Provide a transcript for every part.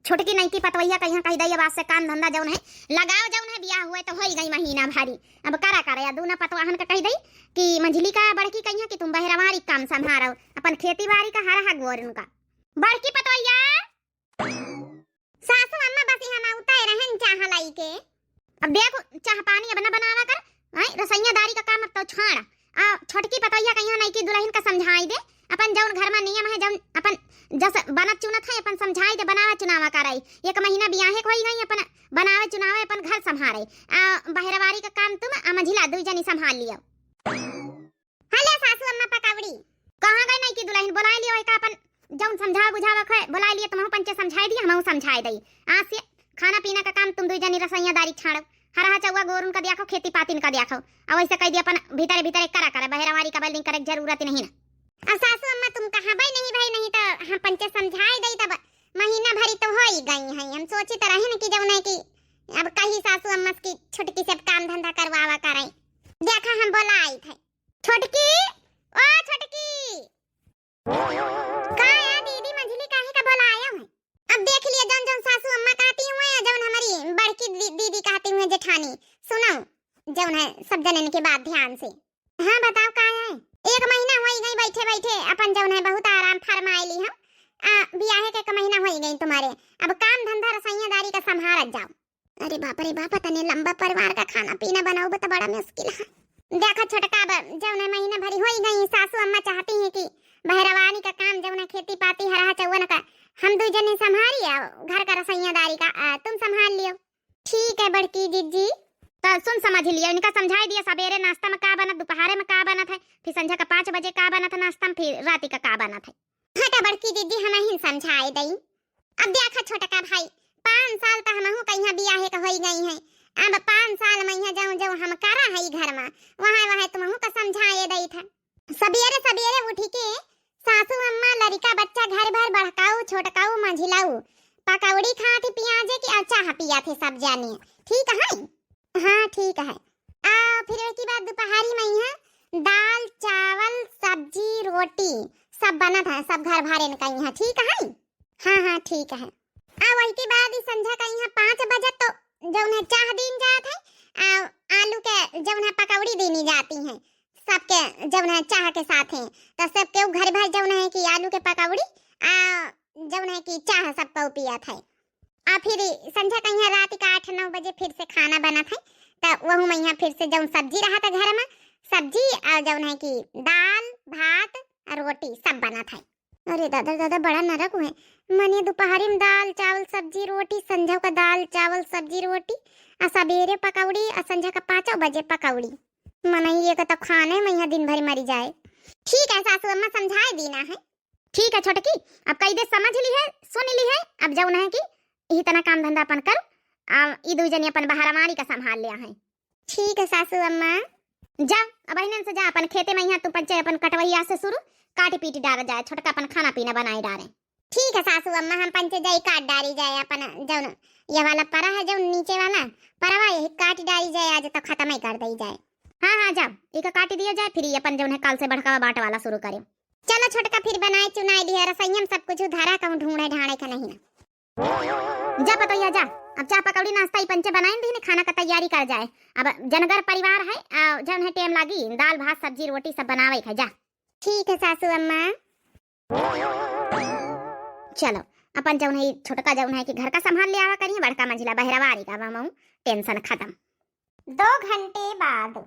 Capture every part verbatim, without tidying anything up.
छोटकी नइकी पतवइया कहिया कहि दई, अब आज से काम धंधा जउन है लगाओ, जउन है बियाह हुए तो होई गई महीना भरी। अब करा करा या दूना पतवाहन का कहि दई कि मंझली का बड़की कहिया कि तुम बहरवारी काम संभारो, अपन खेती बारी का हरहा गोर उनका। बड़की पतवइया, सासू अम्मा बस यहाँ उताए रहन चाह लाई के। अब देखो, चाह पानी अब न बनावा कर, हैं, रसोइयादारी का काम अब तो छाड़। आ छोटकी पतोहिया कहिया नइकी दुलहिन का समझाई दे, अपन जउन घर मा नियम है, जउन अपन जस बनत चुनत है, अपन समझाई दे, बनावा चुनावा कराई। एक महीना बियाहे के होई गई, अपन बनावे चुनावे, अपन घर संभारे। आ बहरवारी का काम तुम आ मंझिला दुई जनी संभाल लियो। हले सासू अम्मा पकौड़ी। कहाँ गई नइकी दुलहिन? बोलाए लियो एका अपन, जउन समझावा बुझावा क है, बोलाए लियो, तुमहू पंचे समझाए दिया, हमहू समझाए दई। आज से खाना पीना का काम तुम दुई जनी रसोइयादारी छाड़ो। हरहा चउवा गोरुन का देखो, खेती पातिन का देखो। अब ऐसे कहि दिया अपन भीतरे भीतरे करा करे, बहरवारी का बल्डिंग करे के जरूरत नहीं ना। अब सासू अम्मा तुम कहाँ बई नहीं भाई, नहीं तो हम पंचे समझाए दई, तब महीना भरी तो होई गई है। हम सोची तो रहे न कि जउन है कि अब कही सासू अम्मा की छोटकी से अब काम धंधा करवावा करे। देखा हम बोलाई थे। छोटकी, ओ छोटकी। का या दीदी, मंझली काहे का बोलायो है? अब देख लिया जउन जउन सासू अम्मा कहती हुए या जउन हमारी बड़की दी-, दीदी कहती हुए जेठानी। सुनो जउन है सब जनन के बात ध्यान से। हाँ बताओ का है? एक महीना होई गई बैठे बैठे अपन जउन है बहुत आराम फरमाए ली हम। आ बियाहे के एक महीना होई गई तुम्हारे, अब काम धंधा रसोइयादारी का संभारत जाओ। अरे बाप रे बाप, तने लंबा परिवार का खाना पीना बनाओ तो बड़ा मुश्किल है। देखा छोटका, अब जउन है महीना भरी होई गई, सासू अम्मा चाहती हैं कि बहरवानी का काम जउन है खेती पाती हरहा चउवन का हम दुई जने संभारी, आ घर का रसोइयादारी का आ, तुम संभाल लियो। ठीक है बड़की जिज्जी। तो सुन समझ लियो, इनका समझाए दिया, सबेरे नाश्ता में का बनत, दोपहरे में का बनत है, फिर संझा का पाँच बजे का बनत है नाश्ता में, फिर राती का का बनत है। हटा बड़की दीदी, हम ही समझाए दई। अब देखा छोटका भाई, पाँच साल त हमहू कहिया बियाहे के होई गई है। अब पाँच साल में यहाँ जउन जउन हम करा है घर में, वहाँ वहाँ तुमहू का समझाए दई था। सबेरे सबेरे उठ के सासू अम्मा लड़िका बच्चा घर भर बड़काऊ छोटकाऊ मझिलाऊ पकौड़ी खात ही पियाजे के और चाह पिया थे सब जाने। ठीक है? हाँ ठीक है। आ फिर ओके बाद दोपहरी में यहाँ दाल चावल सब्जी रोटी सब बनत है, सब घर भरेन का यहाँ। ठीक है? हाँ हाँ ठीक है। आ वही के बाद ई संझा का यहाँ पाँच बजे तो जउन है चाह दीन जात है, आ आलू के जउन है पकौड़ी दीनी जाती है सबके जउन है चाह के साथ है। तो सबके उ घर भर जउन है कि आलू के पकौड़ी आ जउन है कि चाह सबको पियत है। आ फिर संझा का यहाँ रात का आठ नौ बजे फिर से खाना बनत है, तो वहू में यहाँ फिर से जउन सब्जी रहत है घर में, सब्जी और जउन है कि दाल भात और रोटी सब बनत है। अरे दादा दादा, बड़ा नरक हुए। मने दोपहरी में दाल चावल सब्जी रोटी, संझा का दाल चावल सब्जी रोटी, आ सबेरे पकौड़ी, आ संझा का पाँचों बजे पकौड़ी। मनई ये का तो खाने में यहाँ दिन भर मरी जाए। ठीक है सासू अम्मा, समझाए दीना है। ठीक है छोटकी, अब कई दे समझ ली है, सुन ली है, अब जउन है कि यही तना काम धंधा अपन कर, आ ई दुई जनी अपन बहरवारी का संभाल लिया है। ठीक है सासू अम्मा। जा, अब इन्हन से जा अपन खेते में, यहाँ तू पंचे अपन कटवैया से शुरू, काटी पीटी डारा जाए, छोटका अपन खाना पीना बनाए डारे। ठीक है सासू अम्मा, हम पंचे जाई काट डारी जाए अपन जउन ये वाला परा है जउन नीचे वाला परवा, यही काट डारी जाए, आज तो खत्म ही कर दई जाए। हाँ हाँ जा, एक काट दिया जाए, फिर ये अपन जउन है काल से बड़कावा बाट वाला शुरू करे। चलो छोटका फिर बनाए चुनाए लिया, रसोइया में सब कुछ धरा, कहूँ ढूंढे ढांढे का नहीं ना। जा पतोहिया जा, अब चाह पकौड़ी नाश्ता ई पंचे बनाइन दीन, खाना का तैयारी कर जाए। अब जनगर परिवार है, आ, जउन है टेम लागी, दाल भात सब्जी रोटी सब बनावे के है, जा। ठीक है सासू अम्मा। चलो, अपन जउन है छोटका जउन है कि घर का संभाल ले आवा करिए, बड़का मंझिला बहरवारी का, अब हमहू टेंशन खत्म। दो घंटे बाद।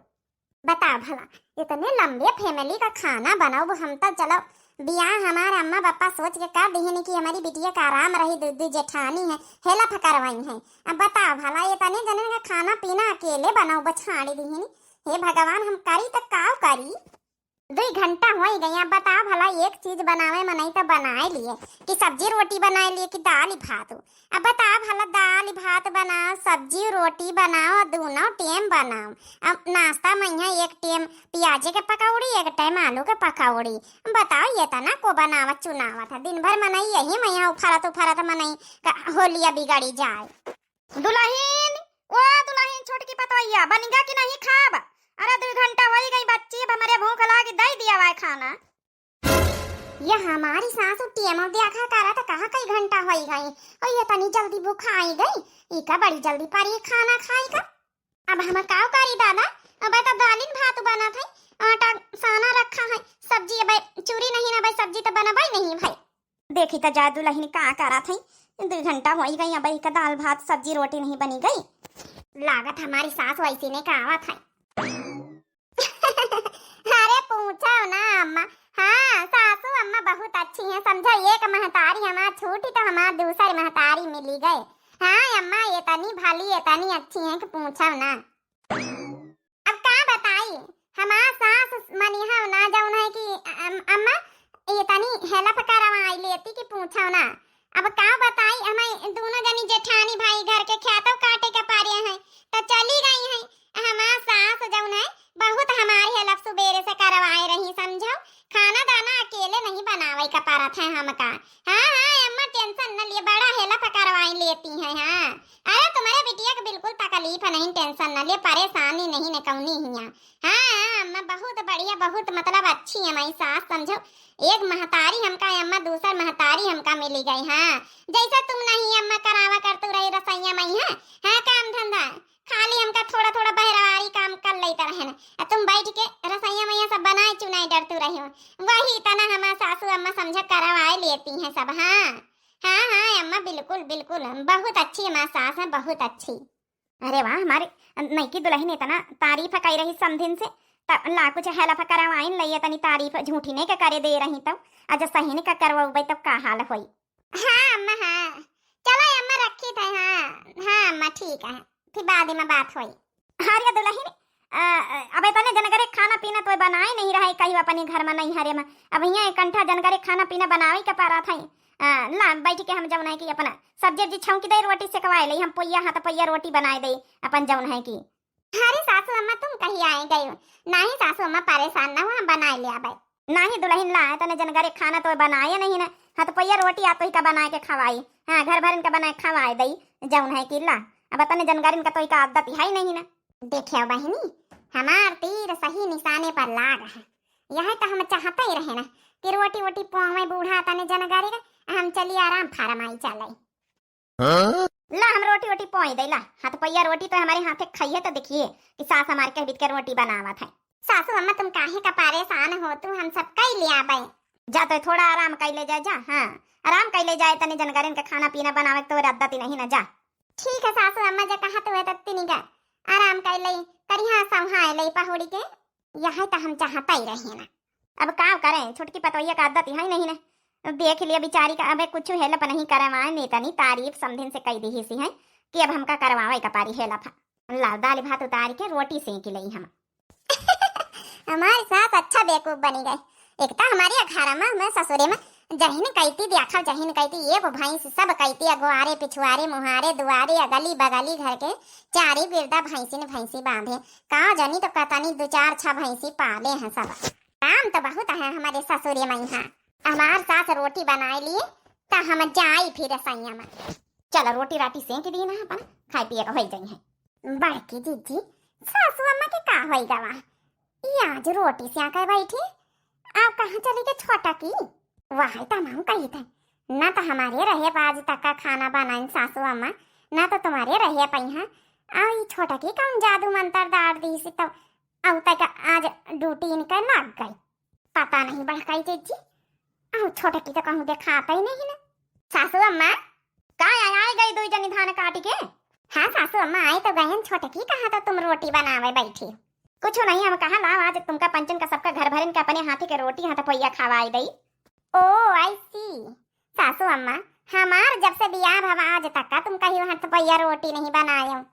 बताओ भला, इतने लंबे family का खाना बनाओ, हम तो चलो बियाह हमारे अम्मा पापा सोच के कर दिहिन कि हमारी बिटिया का आराम रही, दू दू जेठानी है, हेल्प करवाई है। अब बताओ भला, इतने जने का खाना पीना अकेले बनाओ, बछाड़ी दिहिन। हे भगवान, हम करी तो का करी? दुई घंटा होई गया, बताओ भला, एक चीज बनावे में नहीं तो बनाए लिए कि सब्जी रोटी बनाए लिए कि दाल भात। अब बताओ भला, दाल भात बनाओ, सब्जी रोटी बनाओ, दोनों टेम बनाओ। अब नाश्ता में यहाँ एक टेम प्याजे के पकौड़ी, एक टेम आलू के पकौड़ी। बताओ, ये तना को बनावत चुनावत है, दिन भर मनई यही में यहाँ उफरत उफरत मनई का होलिया बिगड़ी जाए। दुलहिन, ओ दुलहिन, छोटकी पतोहिया, बनिगा कि नहीं खाब? अरे, दुई घंटा होई गई बच्ची, अब हमरे भूख लागी, दई दिया वाय खाना। ये हमारी सासु टेम देखा करा त कहाँ कई घंटा होई गई, और ये तनी जल्दी भूखाई गई, ई का बड़ी जल्दी पारी खाना खाई का। अब हम काव करी दादा, अब तो दालिन भात बनत है, आटा साना रखा है, सब्जी अब चूरी नहीं ना भाई, सब्जी तो बनबई नहीं भाई। देखी त जा दुलहिन का करत है, दू घंटा होई गई, अब का दाल भात सब्जी रोटी नहीं बनी गई। लागत हमारी सास वैसी ने का आवत है। अरे पूछो ना अम्मा। हाँ, सासू अम्मा बहुत अच्छी हैं, समझो, एक महतारी हमार छूटी तो हमार दूसरी महतारी मिली गए। हाँ अम्मा, इतनी भली, इतनी अच्छी हैं कि पूछो ना। अब का बताई, हमार सास मनिहा ना जौन है कि अम-, अम्मा इतनी help करवाई लेती कि पूछो ना। अब का बताई, हमें दोनों जनी जेठानी भाई घर के खेतों काटे के पारे हैं, तो चली गई हैं। हमार सास जौन है बहुत हमारी help सुबेरे से करवाए रही, समझो। खाना दाना अकेले नहीं बनावे का परत है हमका। हाँ, हाँ, अम्मा tension न लिए, बड़ा help करवाई लेती हैं। हाँ, अरे तुम्हारे बिटिया के बिल्कुल तकलीफ नहीं, tension न लिए, परेशानी नहीं न कौनी हिया। हाँ, हाँ, अम्मा बहुत बढ़िया, बहुत मतलब अच्छी है हमारी सास, समझो। एक महतारी हमका अम्मा, दूसर महतारी हमका मिली गई। हाँ, जैसा तुम नहीं अम्मा करावा करतू रही रसोइया में, हाँ, हाँ, काम धंधा, खाली हमका थोड़ा थोड़ा बहरवारी काम कर लेत रहन। आ तुम बैठ के रसोइया में सब बनाए चुनाए डरतू रही हो, वही तना हमार सासू अम्मा समझ करवाए लेती हैं सब। हाँ, हाँ, हाँ अम्मा, बिल्कुल बिल्कुल, बहुत अच्छी हमार सास है, बहुत अच्छी। अरे वाह, हमारी नईकी दुलहिन इतना तारीफ कई रही समधिन से, तब ला कुछ help करवाइन लइए, तनी तारीफ झूठी नहीं के करे दे रही, तब आज सही नहीं का करवाउबे तब का हाल होई। हाँ अम्मा, हाँ, चलो अम्मा, रखी थे। हाँ, हाँ अम्मा, ठीक है, फिर बाद में बात होई। अरे दुलहिन, अ, अ, अब इतने जनगरे खाना पीना तो बनाए नहीं रहे कहीं अपने घर में, नहीं हरे में, अब यहाँ एक कंठा जनगरे खाना पीना बनावे के पारा था। अ, ला बैठ के हम जौन है कि अपना सब्जी उब्जी छौंकी दे, रोटी सेकवाए ले, हम पोइया हाथ पोइया रोटी बनाए दे अपन जौन है कि। अरे सासू अम्मा, तुम कहीं आए गए हो? नहीं सासू अम्मा, परेशान ना हो, हम बनाए ले आबे। नहीं दुलहिन, ला तने जनगरे खाना तो बनाए नहीं ना, हाथ पोइया रोटी आ तो ही का बनाए के खवाई। हाँ, घर भरन का बनाए खवाए दई जौन है कि ला, अब तने जनगरिन का तो ही का आदत है ही नहीं ना। देखियो बहिनी, हमार तीर सही निशाने पर लाग है। यह तो हम चाहते ही रहे ना कि रोटी वोटी पोवे बूढ़ा तने जनगरे का, हम चली आराम फरमाई चले। हाँ? ला हम रोटी वोटी पोई दे ला, हाथ पैया रोटी तो हमारे हाथे खाइए तो देखिए कि सास हमारे कह बीत के रोटी बनावत है। सासू अम्मा तुम काहे का परेशान हो, तू हम सब कई ले आबे। जा तो थोड़ा आराम कर ले जा, जा, हाँ, आराम कर ले जाए, तने जनगरिन का खाना पीना बनावे के तो आदत ही नहीं ना, जा। ठीक है सासू अम्मा, जे कहा तू है तत्ती निका आराम कर ले, करिहा संभाल ले पहुड़ी के, यह तो हम चाहता ही रहे ना। अब का करें, छोटकी पतोहिया का आदत ही नहीं ना। देख लिया बेचारी का, अबे कुछ help नहीं करवाए, ने तनी तारीफ समधिन से कह दी सी है कि अब हमका करवावे का पारी help। ला दाल भात उतार के रोटी सेंक लई हम। हमारी सास अच्छा बेवकूफ बनी गए। एक तो हमारे घर में, मैं ससुरे में जहिन कहती देखा, जहिन कहती ये वो भैंस सब कहती, अगुआरे पिछुआरे मुहारे दुआरे अगली बगली घर के चारी बिरदा भैंसिन भैंसी बांधे। का जानी तो कतनी दो चार छह भैंसी पाले हैं सब। काम तो बहुत है हमारे ससुरे में यहाँ। हमार सास रोटी बनाए लिए तो हम जाई फिर रसोइया में। चलो रोटी राटी सेंक दी ना, अपन खाए पिए का होई जाई है। बड़की जीजी, सासू अम्मा के का होई गवा? ई आज रोटी सेंके बैठी, अब कहाँ चली गई छोटा की? वही तो हम कही थे, ना तो हमारे रहे आज तक का खाना बनाइन सासू अम्मा, ना तो तुम्हारे रहे पई हैं। आ ई छोटा की कौन जादू मंत्र डाल दी सी तो अब तक आज ड्यूटी इनका लग गई। पता नहीं बड़काई जीजी, अहो, छोटकी तो कहूँ देखात ही नहीं ना। सासू अम्मा। का आय, आय गई दुई जनी धान काटी के? हाँ सासू अम्मा, आई तो गयन। छोटकी, कहाँ तो तुम रोटी बनावे बैठी? कुछ नहीं, हम कहा लाओ आज तुमका पंचन का सबका घर भरन का अपने हाथे के रोटी हाथ पोइया खवाई दई। ओ, I see। सासू अम्मा, हमार जब से बियाह भवा आज तक का तुम कहियो हाथ पोइया रोटी नहीं बनायो।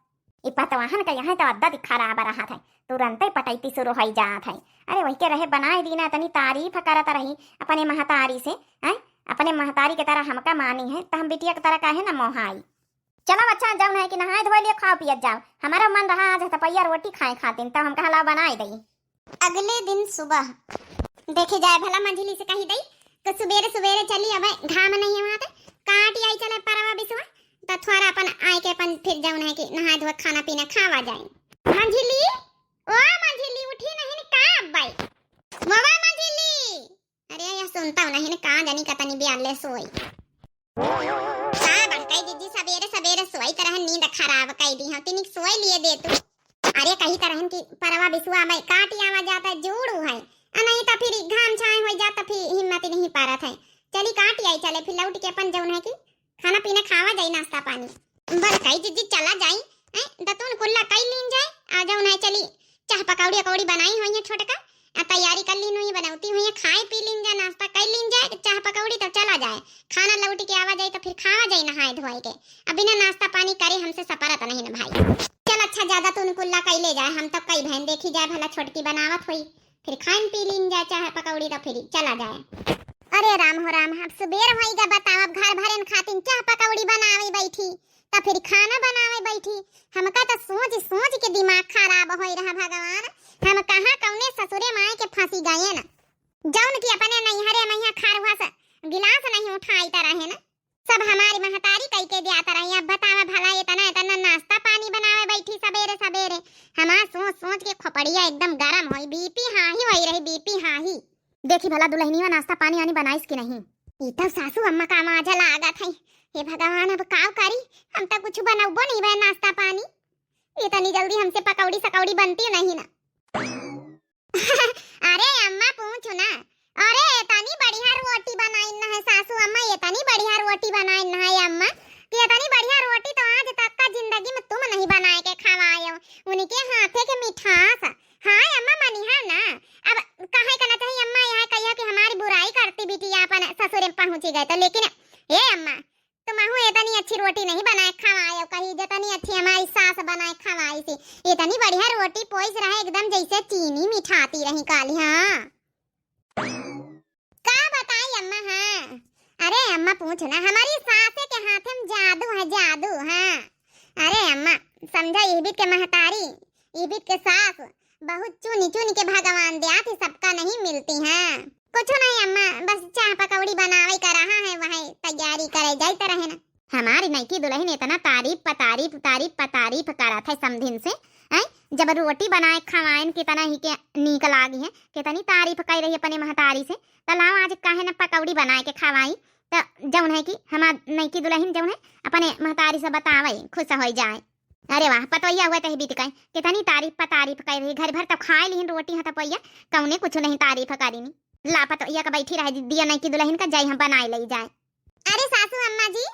ई पतवाहन का यहाँ तो आदत खराब रहत है, तुरंते पटैती शुरू होई जात है। अरे वही के रहे बनाए दीना, तनी तारीफ करत रही अपने महतारी से, हैं? अपने महतारी के तरह हमका मानी है, तो हम बिटिया के तरह काहे ना मोहाई? चलो अच्छा, जौन है कि नहाए धोए लिए खाओ पियत जाओ, हमारा मन रहा आज हथपैया रोटी खाए खातिन, तो हम कहा लाओ बनाए दई। अगले दिन सुबह देखे जाए भला मंझली से कही दई, तो सुबेरे सुबेरे चली, अब घाम नहीं है वहाँ पे, काट आई चले परवा बिसवा, तो थोड़ा अपन आए के अपन फिर जौन है कि नहाए धोए खाना पीना खावा जाए। मंझली, ओ मंझली, उठी नहीं न का अब्बाई? मोवा मंझली, अरे यह सुनतउ नहीं न, का जानी कतनी बियान ले सोई। का बड़कई जिज्जी, सबेरे सबेरे सोई तरहन नींद खराब कई दी हम, तिनिक सोई लिए दे तू। अरे कही तरहन की परवा बिसुआ में काटी आवा जाता है, जूड़ू है, आ नहीं तो फिर घाम छाए हो जाता, फिर हिम्मत नहीं पारत है। चली काटी आई चले, फिर लौट के अपन जौन है कि खाना पीना खावा जाई, नाश्ता पानी। बड़कई जिज्जी चला जाई, हैं, दतुन कुल्ला कई लीन जाए, आ जौन है चली चाह पकौड़ी अकौड़ी बनाई होई है छोटका, आ तैयारी कर लीन होई, बनौती होई है, खाए पी लीन जाए, नाश्ता कई लीन जाए, चाह पकौड़ी तब चला जाए, खाना लौट के आवा जाई तो फिर खावा जाई नहाए धोए के। अब बिना नाश्ता पानी करे हमसे सपरत नहीं न भाई। चल अच्छा, ज्यादा तू कुल्ला कई ले जाए, हम तब कई बहन देखी जाए भला छोटकी बनावत होई, फिर खाइन पी लीन जाए चाह पकौड़ी तो फिर चला जाए। अरे राम हो राम, अब सुबेर होई गा, बताओ अब घर भरेन खातिन चाह पकौड़ी बनावे बैठी, त फिर खाना बनावे बैठी। हमका त सोच सोच के दिमाग खराब होई रहा भगवान, हम कहाँ कौने ससुरे माए के फंसी गए न। जौन की अपने नैहरे मैया खरुआ से गिलास नहीं उठाई त रहे न, सब हमारी महतारी कई के दिया त रही। अब बतावा भला इतना इतना नाश्ता पानी बनावे बैठी सबेरे सबेरे, हमार सोच सोच के खोपड़िया एकदम गरम होई, बीपी हाही होई रही, बीपी हाही। देखी भला दुलहिनिया नाश्ता पानी आनी बनाइस कि नहीं। ई तब सासू अम्मा का आवाज लागत है। हे भगवान, अब काव करी, हम तो कुछ बनौबो नहीं बे नाश्ता पानी। इतनी जल्दी हमसे पकौड़ी सकौड़ी बनती नहीं ना। अरे अम्मा पूछू ना, अरे इतनी बढ़िया रोटी बनाइन है सासू अम्मा, इतनी बढ़िया रोटी बनाइन है अम्मा, कि इतनी बढ़िया रोटी तो आज तक का जिंदगी में तुम नहीं बनाए के खवाए हो। उनके हाथे के मिठास। हाँ अम्मा, मनिहा ना। अब काहे कहना चाहिए अम्मा, यहाँ कहिया कि हमारी बुराई करती बिटिया अपन ससुरे में पहुँची गए तो, लेकिन ए अम्मा, तुमहू इतनी अच्छी रोटी नहीं बनाए खवाए हो कही, जितनी अच्छी हमारी सास बनाए खवाई सी। इतनी बढ़िया रोटी पोइस रहे, एकदम जैसे चीनी मिठाती रही काली। हाँ। का बताई अम्मा, हाँ। अरे अम्मा पूछ ना, हमारी सासे के हाथे में जादू है, जादू, हाँ। अरे अम्मा, समझा इहबित के महतारी, इहबित के सास, बहुत चुनी चुनी के भगवान द्यात ही, सबका नहीं मिलती हैं। कुछ नहीं अम्मा, बस चाह पकौड़ी बनावे का रहा है, वही तैयारी करे जाइत रहे ना। हमारी नईकी दुलहिन इतना तारीफ प तारीफ, तारीफ प तारीफ करत है समधिन से, हैं? जब रोटी बनाए खवाएन कितना ही के नीक लागी है, कितनी तारीफ कर रही अपने महतारी से। त लाओ आज काहे न पकौड़ी बनाए के खवाई, त जौन है कि हमार नईकी दुलहिन जौन है अपने महतारी से बतावे, खुश हो जाए। अरे वाह, पतोहिया हुआ तही बीत गए, कितनी तारीफ प तारीफ कर रही, घर भर तो खाए लिहिन रोटी है तपैया, कौने कुछ नहीं तारीफ करीनी। ला पतोहिया का बैठी रह दिया नईकी दुलहिन का, जाई हम बनाए ले जाए। अरे सासू अम्मा जी।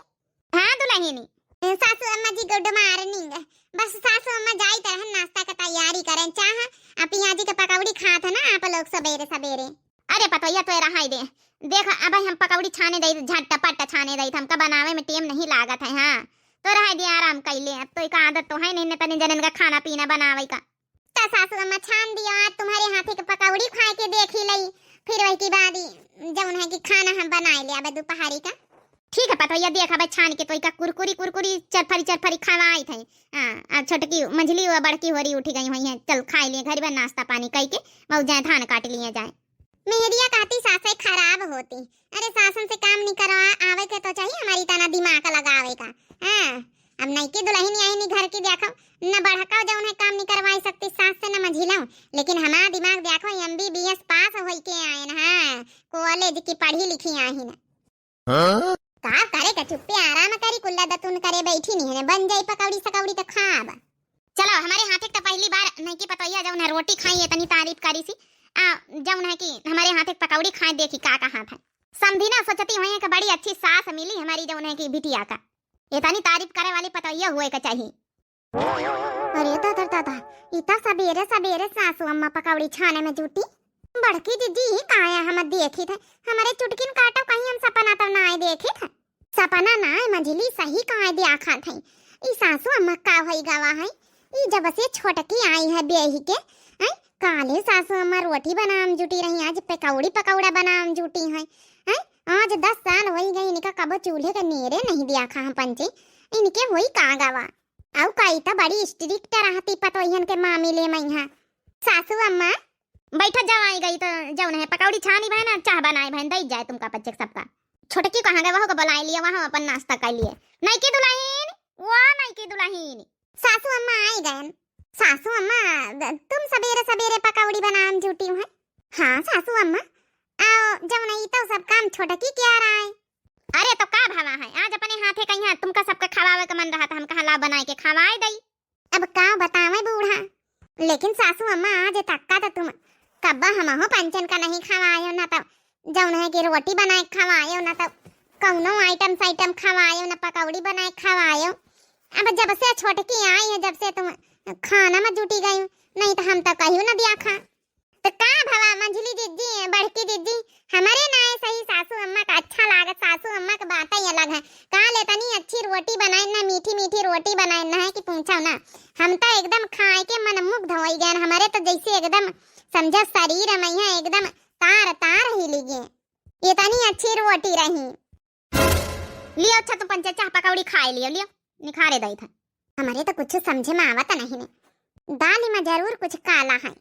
हाँ दुलहिनी। ए, सासू अम्मा जी, good morning। बस सासू अम्मा जाइत रहन नाश्ता का तैयारी करें, चाह आ पियाजी के पकौड़ी खात है ना आप लोग सबेरे सबेरे। अरे पतोहिया तो रहाई दे, देख अब हम पकौड़ी छाने दई, झट पट छाने दई, हमका बनावे में टेम नहीं लागत है। हाँ तो रहाई दे, आराम कैले, अब तो एक आदत तो है नहीं न तनी जनन का खाना पीना बनावे का। त सासू अम्मा छान दिया, आज तुम्हारे हाथे के पकौड़ी खाए के देखी लई, फिर वही के बाद ही जौन है कि खाना हम बनाए ले आबे दोपहरी का। ठीक है पतोहिया, देख अब छान के तो इका कुरकुरी कुरकुरी चरफरी चरफरी खवाई थे। हाँ, आ छोटकी मंझली व बड़की होरी उठी गई हुई है, चल खाए लिए घर में नाश्ता पानी कई के, मऊ जाए धान काट लिए जाए। मेहरिया कहती सासे खराब होती। अरे सासन से काम नहीं करवा आवे के तो चाहिए, हमारी तना दिमाग लगावे का। हाँ, अब नईकी दुलहिन आई नहीं घर की, देखो न बड़का जौन है काम नहीं करवाई सकती सास से न मझिलऊ, लेकिन हमार दिमाग देखो एमबीबीएस पास होई के आए न, हाँ कॉलेज की पढ़ी लिखी आई न। हाँ? का करे का चुप्पे आराम करी, कुल्ला दतुन करे बैठी नहीं है, बन जाई पकौड़ी सकौड़ी तो खाब। चलो हमारे हाथे तो पहली बार नईकी पतोहिया जौन है रोटी खाई इतनी तारीफ करी सी, आ जौन है कि हमारे हाथे पकौड़ी खाए देखी का का हाथ है। समधी ना सोचती हुई है कि बड़ी अच्छी सास मिली हमारी जौन है कि बिटिया का, इतनी तारीफ करे वाली पतोहिया हुए का चाहिए। अरे दादा दादा, इता सबेरे सबेरे सासू अम्मा पकौड़ी छाने में जुटी। बड़की जिज्जी ई काया हम देखी थे, हमारे चुटकिन काटो कहीं हम सपना तो ना आए देखी थे। सपना ना आए मझली, सही काए देखा थे। ई सासू अम्मा का होई गवा है, ई जब से छोटकी आई है बेही के, हैं, काले सासू अम्मा रोटी बनाम जुटी रही, आज पकौड़ी पकौड़ा बनाम जुटी है, हैं, आज दस साल होई गई इनका कबो चूल्हे के नेरे नहीं दिया खा हम पंचे, इनके होई का गवा। अउ कई त बड़ी स्ट्रिक्ट रहती पतोहियन के मामिले में यहाँ। सासू अम्मा। बैठा जाओ, आई गई तो जौन है पकौड़ी छानी बहन और चाह बनाए बहन, दई जाए तुमका बच्चे सबका। छोटकी कहाँ गए, वहाँ को बुलाए लिए, वहाँ अपन नाश्ता कर लिए। नईकी दुलहिन, वो नईकी दुलहिन। सासू अम्मा आई गए। सासू अम्मा, द-, तुम सबेरे सबेरे पकौड़ी बनाम जुटी हुए। हाँ सासू अम्मा, आओ, जौन ई तो सब काम छोटकी किया रहा है। अरे तो का भवा है, आज अपने हाथे कहिया तुमका सबका खवावे का मन रहा था, हम कहा ला बनाए के खवाए दई। अब का बतावे बूढ़ा, लेकिन सासू अम्मा आज तक का तो तुम कब्बा हमहू पंचन का नहीं खवायो, ना तो जौन है कि रोटी बनाए खवायो, ना तो कौनो आइटम साइटम खवायो, ना पकौड़ी बनाए खवायो। अब जब से छोटकी आई है, जब से तुम खाना में जुटी गई, नहीं तो हम तो कहियो ना दिया खा। तो का भवा मंझली जिज्जी, बड़की जिज्जी, हमरे नाए सही सासू अम्मा का अच्छा लागत, सासू अम्मा के बात ही अलग है। का ले तनी अच्छी रोटी बनाए ना, मीठी मीठी रोटी बनाए ना है कि पूछो ना। हम तो एकदम खाए के मन मुग्ध होई गए, हमरे तो जैसे एकदम समझो शरीर में है एकदम तार तार हिली गए। ये तनी अच्छी रोटी रही। लियो अच्छा तू पंचे चाह पकौड़ी खाए लियो, लियो निखारे दई था। हमरे तो कुछ समझे में आवत नहीं ने, दाल में जरूर कुछ काला है।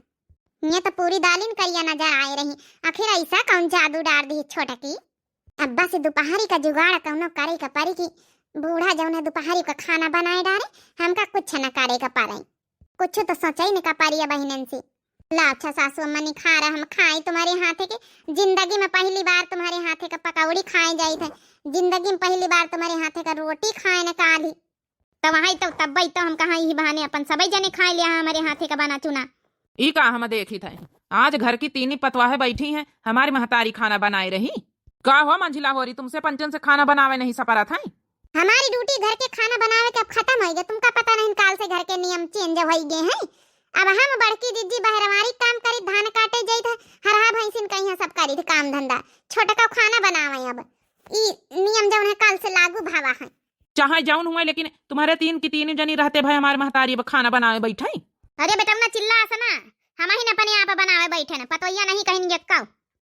ये तो पूरी दालिन करिया नजर आए रही, आखिर ऐसा कौन जादू डार दी छोटकी? अब बस दोपहरी का जुगाड़ कौनो करे का परी कि बूढ़ा जौन है दोपहरी का खाना बनाए डारे, हमका कुछ न करे का परे। कुछ तो सोचे न का परी बहिनन से। ला अच्छा सासू अम्मा निखारा हम खाई तुम्हारे हाथे के, जिंदगी में पहली बार तुम्हारे हाथे का पकौड़ी खाए जाई थे, जिंदगी में पहली बार तुम्हारे हाथे का रोटी खाए न काली। तो वहाँ तो तब तो हम कहा यही बहाने अपन सबई जने खाए लिया हमरे हाथे का बना चुना। ई का हम देखी थे, आज घर की तीनी पतवाहे बैठी हैं, हमारी महतारी खाना बनाए रही। का हो मंझिला होरी, तुमसे पंचन से खाना बनावे नहीं सपरत है? हमारी ड्यूटी घर के खाना बनावे के अब खत्म होई गए। तुमका पता नहीं काल से घर के नियम चेंज होई गए हैं। अब हम बड़की जिज्जी बहरवारी काम करी, धान काटे जाई थे, हरहा भैंसिन कहिया सब करी थे काम धंधा, छोटका खाना बनावे। अब ई नियम जौन है काल से लागू भवा है। चाहे जौन हुए, लेकिन तुम्हारे तीन की तीन जनी रहते भाई हमारे महतारी अब खाना बनावे बैठे। अरे बेटौना चिल्ला अस ना, हम ही न अपने आप बनावे बैठे न, पतोहिया नहीं कहीं यक्का।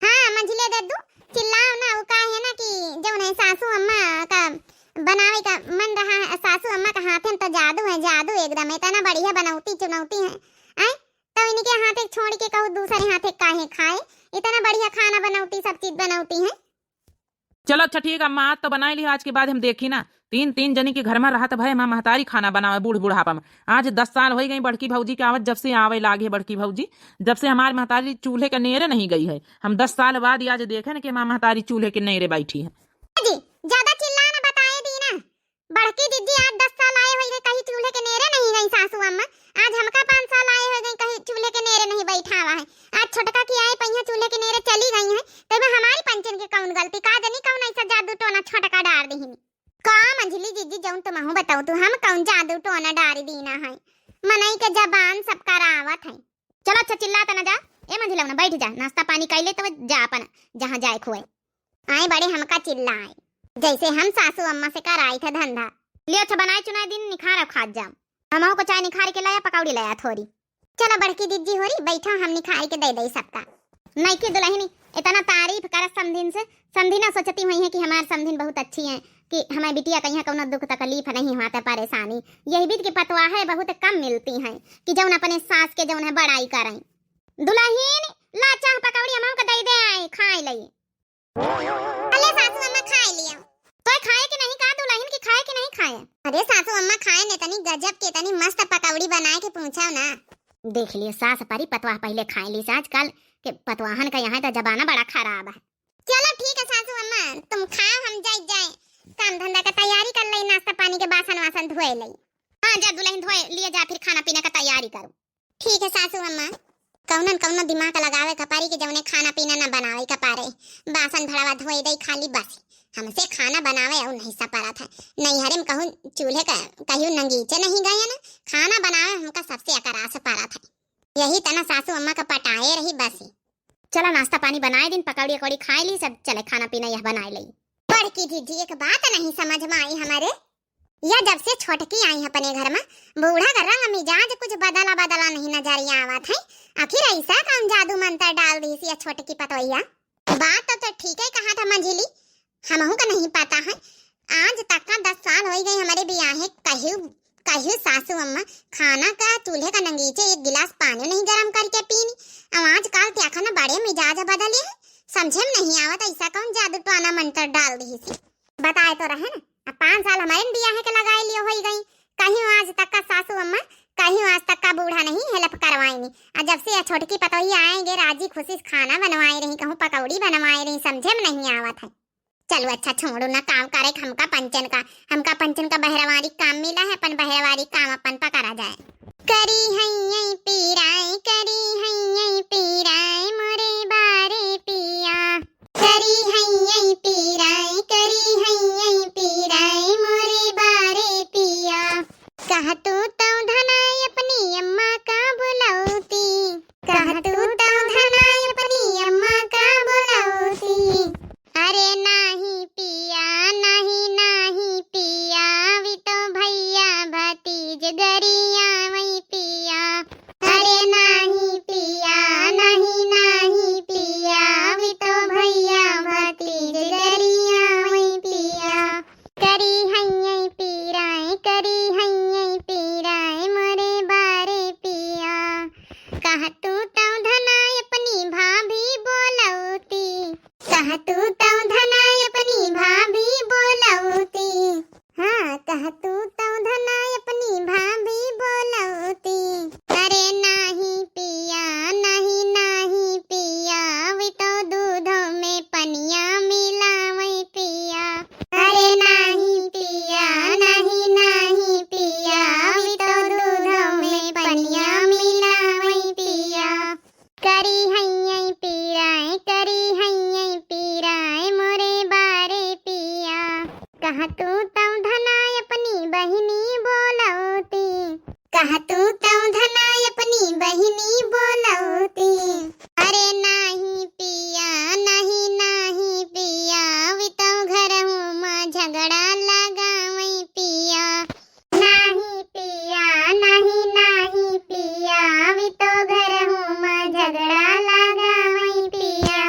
हाँ मंझिले दद्दू, चिल्लाओ ना, वो का है ना कि जौन है सासू अम्मा का बनावे का मन रहा है, सासू अम्मा का हाथे में तो जादू है, जादू एकदम, इतना बढ़िया बनौती चुनौती है। आए तो इनके हाथे छोड़ के कहू दूसरे हाथे काहे खाए, इतना बढ़िया खाना बनौती, सब चीज बनौती है। चलो अच्छा ठीक है अम्मा, आज तो बनाए ली, आज के बाद हम देखी ना। तीन तीन जनी के घर में रहत भय हमार महतारी खाना बनावे बूढ़ बुढ़ापा में। आज दस साल होई गई बड़की भौजी के आवत, जब से आवे लागे बड़की भौजी, जब से हमार महतारी चूल्हे के नेरे नहीं गई है। हम दस साल बाद आज देखे ना कि हमार महतारी चूल्हे के नेरे बैठी है। जी, ज्यादा चिल्ला ना, बताए दी ना। बड़की जिज्जी आज दस साल आए होई गए, कहीं चूल्हे के नेरे नहीं गई सासू अम्मा। आज हमका पाँच साल आए होई गए, कहीं चूल्हे के नेरे नहीं बैठावा है। आज छोटका की आए पहिया चूल्हे के नेरे चली गई है, तो में हमारी पंचन के कौन गलती? का जनी कौन ऐसा जादू टोना छोटका डार दिहिन। का मंझली जिज्जी जौन तुमहू बताऊ तू, हम कौन जादू टोना डारी दीना है? मनई के जबान सब करावत है। चलो अच्छा चिल्लात न जा, ए मंझिलवना बैठ जा, नाश्ता पानी कैले तब जा अपन जहाँ जाए खुए। आए बड़े हमका चिल्लाए, जैसे हम सासू अम्मा से कराई थे धंधा। लियो अच्छा बनाए चुनाए दिन निखार अब खात जाम। हमहू को चाय निखार के लाया, पकौड़ी लाया थोड़ी। चलो बड़की जिज्जी होरी बैठो, हम निखार के दे दई सबका। नइके दुलहिनी इतना तारीफ करत समधिन से, समधिना सोचती हुई है कि हमार समधिन बहुत अच्छी है, कि हमारी बिटिया कहीं कौनो दुख तकलीफ नहीं होते परेशानी। यही बीत के पतवाहे बहुत कम मिलती हैं कि जौन अपने सास के जौन है बड़ाई करें। दुलहिन ला चाह पकौड़ी हमहू के दे दे आए खाए लई। अले सासू अम्मा खाए लिया। तो खाए के नहीं का दुलहिन की खाए के नहीं खाए? अरे सासू अम्मा खाए ने तनी गजब के तनी मस्त पकौड़ी बनाए के पूछो ना। देख लिए सास परी पतवाह पहले खाए ली से, आजकल के पतवाहन का यहाँ तो जमाना बड़ा खराब है। चलो ठीक है सासू अम्मा, तुम खाओ, हम जाए जाए काम धंधा का तैयारी कर लई, नाश्ता पानी के बासन वासन धोए लई। हाँ जा दुलहिन धोए लिए जा, फिर खाना पीना का तैयारी करो। ठीक है सासू अम्मा, कौनो न कौनो दिमाग लगावे का पारी कि जौने खाना पीना ना बनावे का पारे, बासन भड़वा धोए दई खाली बस। हमसे खाना बनावे और नहीं सपरत है। नैहरे में कहूँ चूल्हे का कहियो नंगीचे नहीं गए ना, खाना बनावे हमका सबसे अकरास परत है। यही तना सासू अम्मा का पटाए रही बस। चलो नाश्ता पानी बनाए दिन, पकौड़ी अकौड़ी खाए ली, सब चले खाना पीना यह बनाए लई। बड़की जिज्जी एक बात नहीं समझ में आई हमारे, या जब से छोटकी आई है अपने घर में, बूढ़ा का रंग मिजाज कुछ बदला बदला नहीं नजरिया आवत है। आखिर ऐसा कौन जादू मंत्र डाल दी सी या छोटकी पतोहिया? बात तो, तो ठीक है कहा था मंझिली, हमहू का नहीं पता है। आज तक का दस साल हो गए हमारे बियाहे, कहियो कहियो सासू अम्मा खाना का चूल्हे का नंगीचे एक गिलास पानी नहीं गरम करके पीनी। अब आजकल क्या खाना बड़े मिजाज बदले हैं, समझे में नहीं आवत ऐसा कौन जादू टोना मंत्र डाल दी सी। बताए तो रहे ना, अब पाँच साल हमारे बियाहे के लगाए लियो होई गई, कहियो आज तक का सासू अम्मा, कहियो आज तक का बूढ़ा नहीं हेल्प करवाइनी। आ जब से या छोटकी पतोही आएंगे राजी खुशी से खाना बनवाए रही, कहूँ पकौड़ी बनवाए चलो अच्छा छोड़ो ना, काम करे हमका पंचन का, हमका पंचन का बहरावारी काम मिला है, अपन बहरावारी काम अपन पकड़ा जाए। करी हैया पीराए, करी हैया पीराए मोरे बारे पिया। करी हैया पीराए, करी हैया पीराए मोरे बारे पिया। कह तू तौ धनाय अपनी अम्मा का बुलौती, कह तू तौ धनाय अपनी अम्मा का बुलौती। अरे नाही पिया, नाही, नाही पिया, अभी तो भैया भतीज गरियावै पिया। अरे नाही पिया, नाही, नाही पिया, अभी तो भैया भतीज गरियावै पिया। करी हैया पीराए, करी हैया पीराए मोरे बारे पिया। कह तू तौ धनाय अपनी भाभी बोलौती, कह तू तौ धनाय अपनी भाभी बोलौती। हाँ, कह तू तौ धनाय अपनी भाभी बोलौती। अरे नाही पिया, नाही, नाही पिया, अभी तो दूधो में पनिया मिलावै पिया। अरे नाही पिया, नाही, नाही पिया, अभी तो दूधो में पनिया मिलावै पिया। करी हैया पीराए, करी हैया पीराए मोरे बारे पिया। कह तू तौ धनाय अपनी बहिनी बोलौती, कह तू तौ धनाय अपनी बहिनी बोलौती। अरे नाही पिया, नाही, नाही पिया, अभी तौ घरहू मा झगड़ा लगावै पिया। नाही पिया, नाही, नाही पिया, अभी तो घरहू मा झगड़ा लगावै पिया।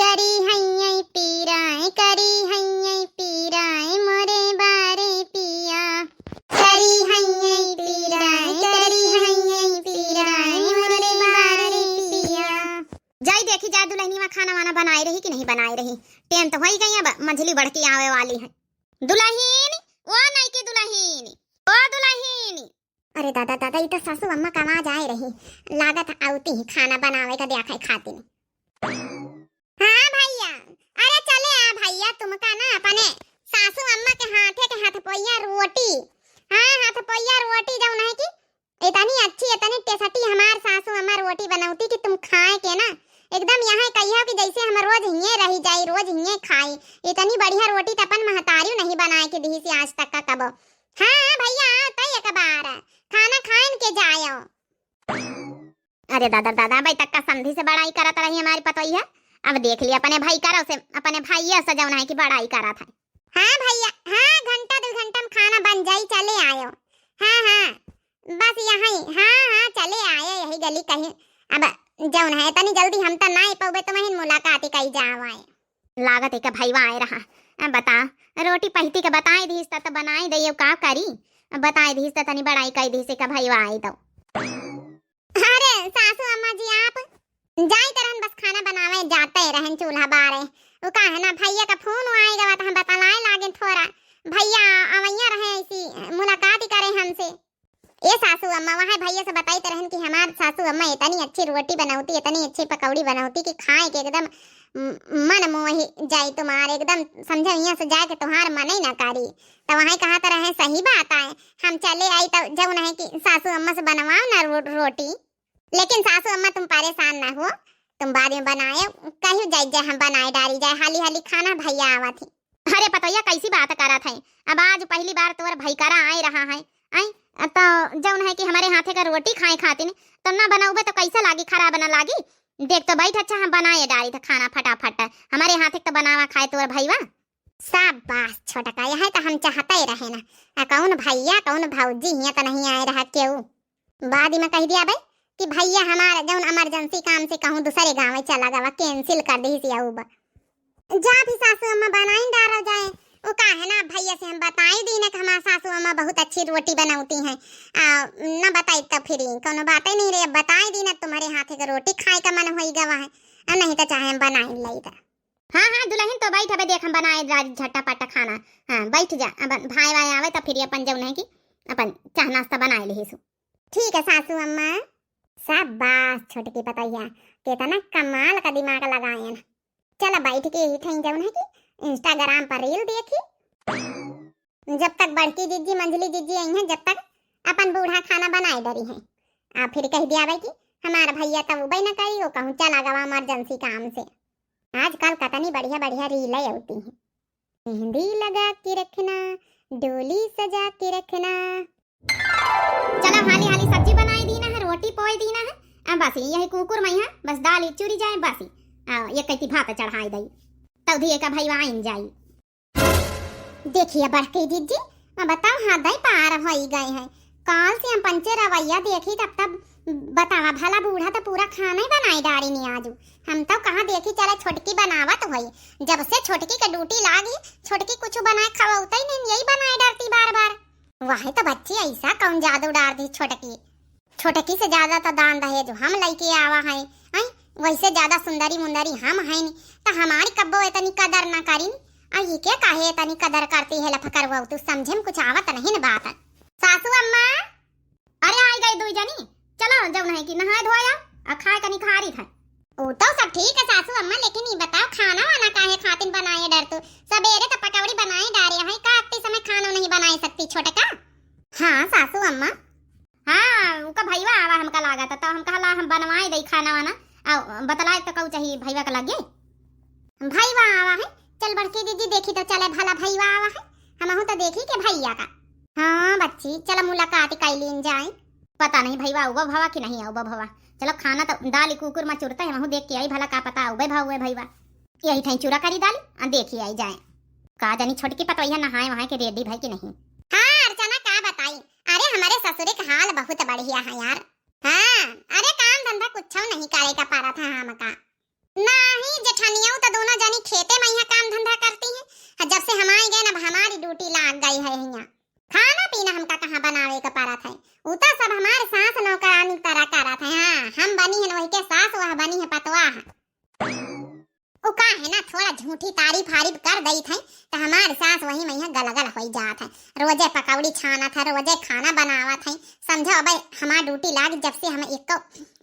करी हैया पीराए, करी हैया पीराए मोरे बारे पिया। करी हैया पीराए, करी हैया पीराए मोरे बारे पिया। जाई देखी जा दुलहनिया खाना वाना बनाए रही कि नहीं बनाए रही। टेम तो होई गई, अब मंझली बड़की आवे वाली है। दुलहिन, ओ नइकी दुलहिन, ओ दुलहिन। अरे दादा, दादा, ई तो सासू अम्मा का आवाज आए रही। लागत आवती ही खाना बनावे का द्याखे खातिर। हाँ भैया, अरे चले आ भैया, तुमका ना अपने सासू अम्मा के हाथे के हथपोइया रोटी, हाँ, हथपोइया रोटी जौन है कि इतनी अच्छी, इतनी tasty हमार सासू अम्मा रोटी बनौती कि तुम खाए के ना एकदम यहाँ कहियो कि जैसे हम रोज हिये रही जाई, रोज हिये खाई। इतनी बढ़िया रोटी त अपन महतारियो नहीं बनाए के दिहिस आज तक का कबो। हाँ, हाँ भैया, आओ तो एक बार खाना खाइन के जायो। अरे दादा, दादा, अबै तक का समधी से बड़ाई करत रही हमारी पतोहिया। अब देख ली अपने भाई करो से, अपने भाइया से जौन है कि बड़ाई करत है। हाँ भैया, हाँ, घंटा दो घंटा में खाना बन जाई, चले आयो। हाँ, हाँ, बस यहीं, हाँ, हाँ, चले आए यही गली कहीं। अब जौन है तनी जल्दी हम त ना पौबे तो वहीं मुलाकात ही कई जावाए। लागत है कि भईवा आए रहा। अब बता, रोटी पहिती के बताए दीस त, त बनाए दे, का करी? अब बताए दीस त तनी बड़ाई कई दीस कि भईवा आए तो। अरे सासू अम्मा जी, आप जाइत रहन, बस खाना बनावे जाते रहन चूल्हा बारे। वो का है ना, भैया का फोन आए गवा त हम बतलाए लागे थोड़ा। भैया अवैया रहे, ऐसी मुलाकात ही करे हमसे। ए सासू अम्मा, वहाँ भैया से बताइत रहन कि हमार सासू अम्मा इतनी अच्छी रोटी बनौती, इतनी अच्छी पकौड़ी बनौती कि खाए के एकदम म-, मन मोहि जाई तुम्हार, एकदम समझे यहाँ से जाए के तुम्हार मन ही ना करी। तो वहाँ कहा तो रहे, सही बात आए, हम चले आई तो जौन है कि सासू अम्मा से बनवाओ ना रो-, रोटी। लेकिन सासू अम्मा तुम परेशान ना हो, तुम बाद में बनाए, कहीं जाए जाए हम बनाए डारी जाए, हाली हाली खाना भैया आवत ही। अरे पतोहिया, कैसी बात करत है? अब आज पहली बार तोर भईकरा आए रहा है, आई तो जौन है कि हमारे हाथे का रोटी खाए खातिर तो ना बनौबे तो कैसे लागी, खराब ना लागी? देख तो बैठ, अच्छा हम बनाए डारी था खाना फटाफट, हमारे हाथे तो बनावा खाए तोर भईवा। शाबाश छोटका, यह तो हम चाहते ही रहे ना। आ कौन भैया कौन भौजी हियाँ तो नहीं आए रहा केहू। बाद में कह दिया बे कि भैया हमार जौन emergency काम से कहूँ दूसरे गाँव चला गवा, cancel कर दी सी। अब जा भी सासू अम्मा बनाइन डारो जाए। वो का है ना, भैया से हम बताई दी ना कि हमार सासू अम्मा बहुत अच्छी रोटी बनौती हैं। आ, ना बताई तो फिर कौनो बात ही नहीं रही। अब बताई दी ना, तुम्हारे हाथे के रोटी खाए का मन होई गवा है, आ नहीं तो चाहे हम बनाइन लाई था। हाँ, हाँ, दुलहिन तो बैठ, अबे देख हम बनाए जा झटपट खाना। हाँ, बैठ जा, अब भाई वाई आवे तो फिर अपन जौन है कि अपन चाह नाश्ता बनाए लिहिसु। ठीक है सासू अम्मा। शाबाश छोटकी पतोहिया, कितना कमाल का दिमाग लगाएन। चला बैठ के यही ठाई जौन है कि Instagram पर reel देखी। जब तक बड़की जिज्जी, मंझली जिज्जी अइहैं, जब तक अपन बूढ़ा खाना बनाए डरिहैं। आ फिर कहि दियावै कि हमार भइया तब उबै न करी, वो कहूँ चला गवा emergency काम से। आजकल कतनी बढ़िया बढ़िया reel आवती हैं। मेहंदी लगा के रखना, डोली सजा के रखना। चलो हाली हाली सब्जी बनाए दीना है, रोटी पोए दीना है। अब बस यही कुकुर मइहाँ बस दाल ही चुरी जाए बस। आ, ये कहती भात चढ़ाए दई, तब धिये का भइवा आइन जाई। देखिए बड़की जिज्जी, मैं बताओ हाथ दई पार होई गए हैं। काल से हम पंचे रवैया देखी तब तब बतावा भला बूढ़ा तो पूरा खाना ही बनाए डारी नहीं आजू। हम तो कहाँ देखी चले छोटकी बनावत होई। जब से छोटकी के duty लागी, छोटकी कुछ बनाए खवाउते ही नहीं, यही बनाए डरती बार बार। वही तो बच्ची ऐसा कौन जादू डार दी छोटकी। छोटकी से ज्यादा तो दान दहेज हम लइके आवा है, हैं? वैसे ज्यादा सुंदरी मुंदरी हम हैं नी, तो हमारी कब्बो इतनी कदर ना करिन। आ ये के काहे इतनी कदर करती है लफकरवा, तू समझे में कुछ आवत नहीं न बात। सासू अम्मा, अरे आई गई दुई जनी, चलो जौन है कि नहाए धोए आओ, आ खाए कनी खारी था। वो तो सब ठीक है सासू अम्मा, लेकिन ये बताओ खाना वाना काहे खातिन बनाए डर तू? सबेरे तो पकौड़ी बनाए डारे हैं, का अत्ती समय खाना नहीं बनाए सकती छोटका? हाँ सासू अम्मा। हाँ, उका भइवा आवा हमका लागत, तो हम कहला हम बनवाए दई खाना वाना। आ बतलाए तो कहू चाहिए भइवा के लगे। भइवा आवा है, चल बड़की जिज्जी देखी तो चले भला भइवा आवा है, हमहू तो देखी के भइया का। हाँ बच्ची, चल मुलाकात कई लीन जाए। पता नहीं भइवा आउबा भवा कि नहीं आउबा भवा। चलो खाना तो दाल कुकुर मा चुरता है, हमहू देख के आई भला का पता आउबे भवा भइवा। यही ठाई चूरा करी दाल, आ देखी आई जाए। का जानी छोटकी पतोहिया नहाए वहाए के ready भई कि नहीं। हाँ अर्चना का बताई, अरे हमारे ससुरे का हाल बहुत बढ़िया है यार। हाँ, अरे काम धंधा कुछ नहीं करे का पारा था हमका। नाही जेठनिया तो दोनों जनी खेते मइहाँ काम धंधा करती हैं। हाँ, जब से हम आए गए ना, अब हमारी duty लाग गई है यहाँ। खाना पीना हमका कहाँ बनावे का पारा था, उ तो सब हमारे सास नौकरानी तरह करा था। हाँ, हम बनी हैं वही के सास, वह बनी है पतवाह। उ का है ना, थोड़ा झूठी तारीफ आरीफ कर दई थे, तो हमार सास वही मइहाँ गलगल होई जात है। रोजे पकौड़ी छानत है, रोजे खाना बनावत है। समझो, अब हमार duty लाग, जब से हम एको,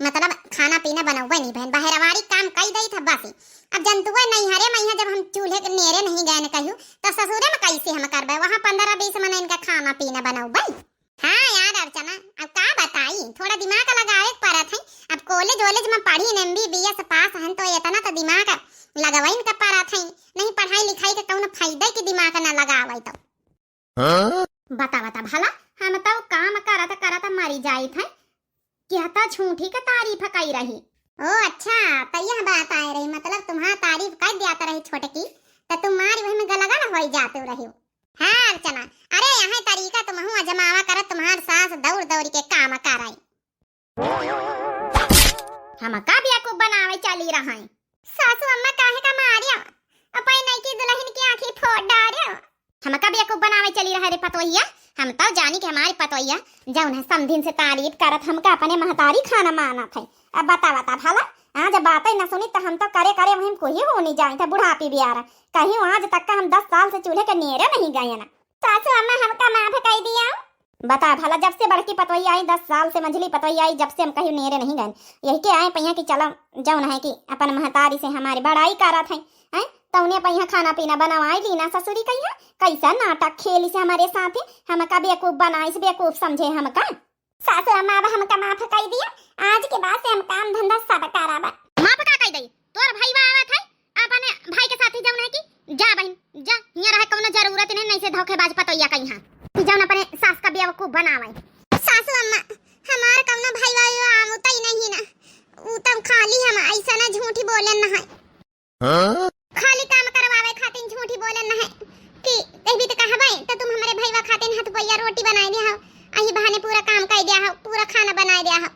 मतलब, खाना पीना बनौबे नहीं बहन, बहरवारी काम कई दई था बस। अब जनतुए नैहरे मइहाँ जब हम चूल्हे के नेरे नहीं गए न कहियो, तो ससुरे में कैसे हम करबे? वहाँ पन्द्रह बीस मनइन का खाना पीना बनौबे। हाँ यार अर्चना, अब का बताई, थोड़ा दिमाग लगावे के परत है। अब college वॉलेज में पढ़ी न, M B B S पास हन, तो इतना तो दिमाग लगवाइन का परत है, नहीं पढ़ाई लिखाई के कौनो फायदा के दिमाग ना लगावे तो। हाँ? बता बता भला, हम तो काम करत करत मरी जाइत है, क्या तो झूठी के तारीफ कई रही। ओ अच्छा, तो यह बात आए रही, मतलब तुम्हार तारीफ कर दियात रही छोटकी, तो तुम्हारी वही में गलगल होई जातू रही। हाँ अर्चना, अरे यह तरीका तुमहू अजमावा करत, तुम्हार सास दौड़ दौड़ के काम कराई। हमका बेवकूफ बनावे चली रहा है। सासू अम्मा काहे का मारिया? अपन नई की दुल्हन की आँखी फोड़ डारिया। हमका बेवकूफ बनावे चली रहा रे पतोहिया। हम तो जानी कि हमारी पतोहिया जौन है समधिन से तारीफ करत हमका अपने महतारी खाना मानत है। अब बता बता भला, आज बातें न सुनी तो हम तो करे करे वहीं कोही होनी जाए थे बुढ़ापी बियारा। कहीं आज तक का हम दस साल से चूल्हे के नेरे नहीं गए ना। सासू अम्मा हमका माफ कर दिया। बता भला, जब से बड़की पतोहिया आई, दस साल से मंझली पतोहिया आई, जब से हम कहीं नेरे नहीं गए। यही के आए पहिया कि चलो जौन है कि अपन महतारी से हमारी बड़ाई करत है, हैं? तौने पहिया खाना पीना बनवाई ली ना ससुरी कहिया। कैसा नाटक खेली से हमारे साथ, हमका बेवकूफ बनाई से बेवकूफ समझे हमका। सासू अम्मा, अब हमका माफ कई दिया, आज के बाद से हम काम धंधा सब कराबा। माफ का कई दई? तोर भईवा आवत है, अपने भाई के साथ ही जौन है कि जा बहिन, जा, हियां रहे कौनो जरूरत नहीं, नहीं से धोखेबाज पतोहिया कहिया कि जौन अपने सास का बेवकूफ बनावे। सासू अम्मा, हमार कौनो भईवा आवत ही नहीं ना, उ तब खाली हम ऐसा ना झूठी बोले ना है। हाँ? खाली काम करवावे खातिर झूठी बोलन है कि कहबी त कहबे त तुम हमरे भईवा खातिर हाथ पैया रोटी बनाए दिया हो, अही बहाने पूरा काम कर दिया हो, पूरा खाना बनाए दिया हो।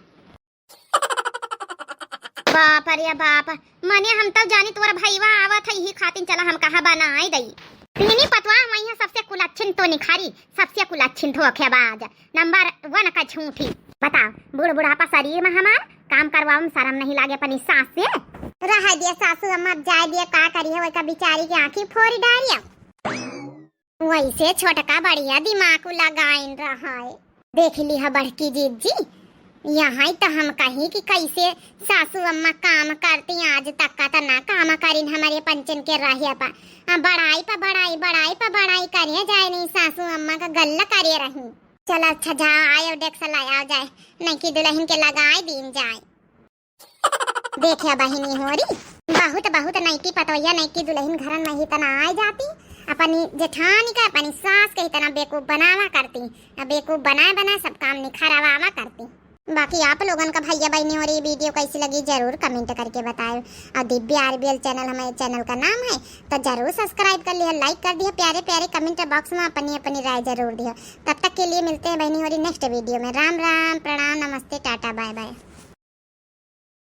बाप रे बाप, मने हम तो जानी तोर भईवा आवत है, यही खातिर चला हम कहा बनाए दई। तीनी पतवा वही सबसे कुलच्छिन तो निखारी, सबसे कुलच्छिन धोखेबाज। नंबर वन का झूठी। बताओ, बूढ़ बुढ़ापा शरीर में हमार काम करवावे में शर्म नहीं लागे अपनी सास से? रह दिया सासू अम्मा, अब जाए दिया, का करी है, वही का बिचारी के आँखी फोरी डारिया। वैसे छोटका बढ़िया दिमाग लगाइन रहा है। देख ली है बड़की जीजी, यहाँ तो हम कही कि कैसे सासू अम्मा काम करती, आज तक का तो ना काम करिन हमरे पंचन के रहे पा। आ, बड़ाई पा बड़ाई, बड़ाई पा बड़ाई करे जाए, नहीं सासू अम्मा का गल्ला करे रही। चल अच्छा जा, आयो डेक्स लाया जाए, नइकी दुलहिन के लगाए दीन जाए। देखे बहिनी होरी, बहुत बहुत नइकी पतोहिया नइकी दुलहिन घरन में ही तना आए जाती, अपनी जेठानी का अपनी सास के ही तना बेवकूफ बनावा करती, आ बेवकूफ बनाए बनाए सब काम निखरवावा करती। बाकी आप लोगन का भैया बहिनी होरी वीडियो कैसी लगी जरूर कमेंट करके बताए। और दिव्या आरबीएल चैनल हमारे चैनल का नाम है, तो जरूर सब्सक्राइब कर लिया, लाइक कर दिया, प्यारे प्यारे कमेंट बॉक्स में अपनी अपनी राय जरूर दिया। तब तक के लिए मिलते हैं बहिनी होरी नेक्स्ट वीडियो में। राम राम, प्रणाम, नमस्ते, टाटा, बाय बाय।